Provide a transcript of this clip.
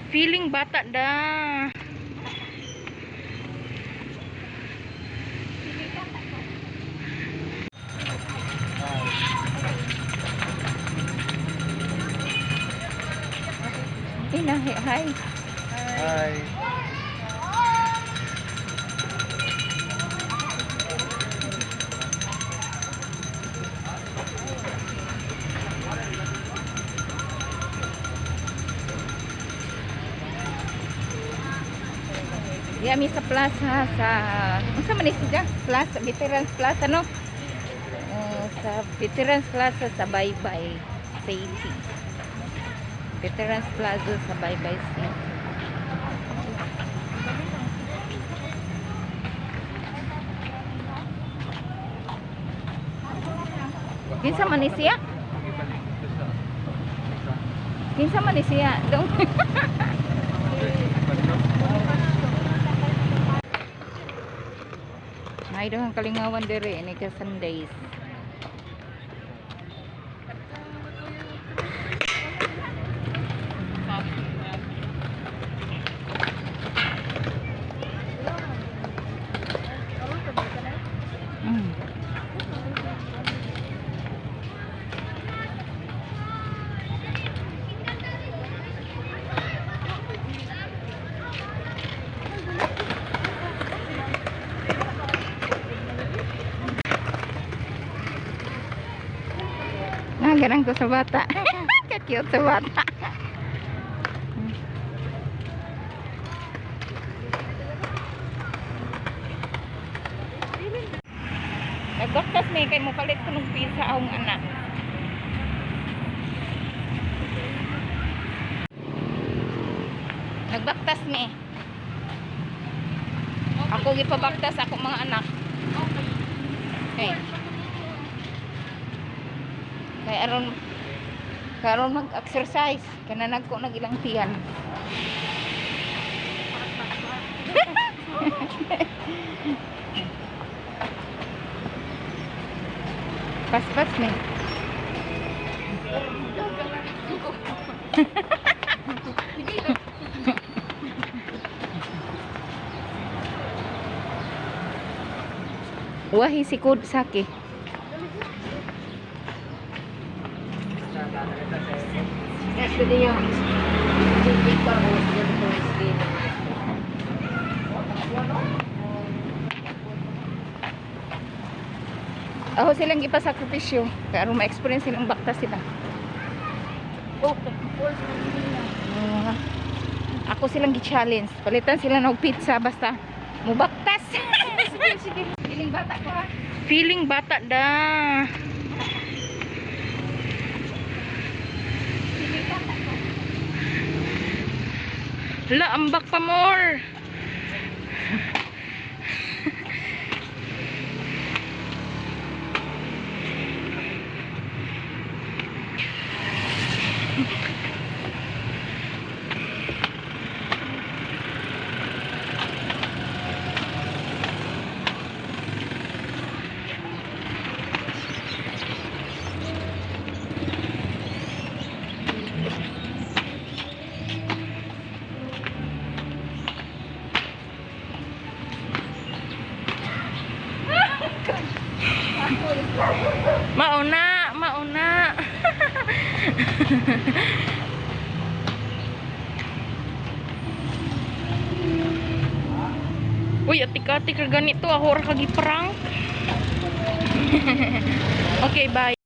Feeling bata da. Ina, hi. Hi. Yami sa plaza sa unsa man ni siya? Plaza, Veterans Plaza, no? Oh, sa Veterans Plaza sa Baybay City. Veterans Plaza sa Baybay City. Kinsa man ni siya? Kinsa man ni siya? Dong. Ay, daw ang kalingawan dere ini ka Sundays. Nagarang ko sa bata. Ka-cute sa bata. Nagbaktas may kay mo palit ko ng pizza akong anak. Nagbaktas mi. Ako gipabaktas ako mga anak. Okay. Kay aron karon mag-exercise kana nagko nag ilang tiyan. Paspas ni. Wahi si Kud Saki. Yes, pwede niyo. Victor, kung gusto niyo itong screen. Ako silang ipasakripisyo. Kaya aron ma-experience silang bakta sila. Oh, Ah, ako silang gi-challenge. Palitan sila ng pizza basta mubaktas. Sige, sige. Feeling bata ko ha. Feeling bata da. Hala, ambak pa more. Mauna, mauna. Uy, atik-atik ka ganito. Ako ra kagi prank. Okay, bye.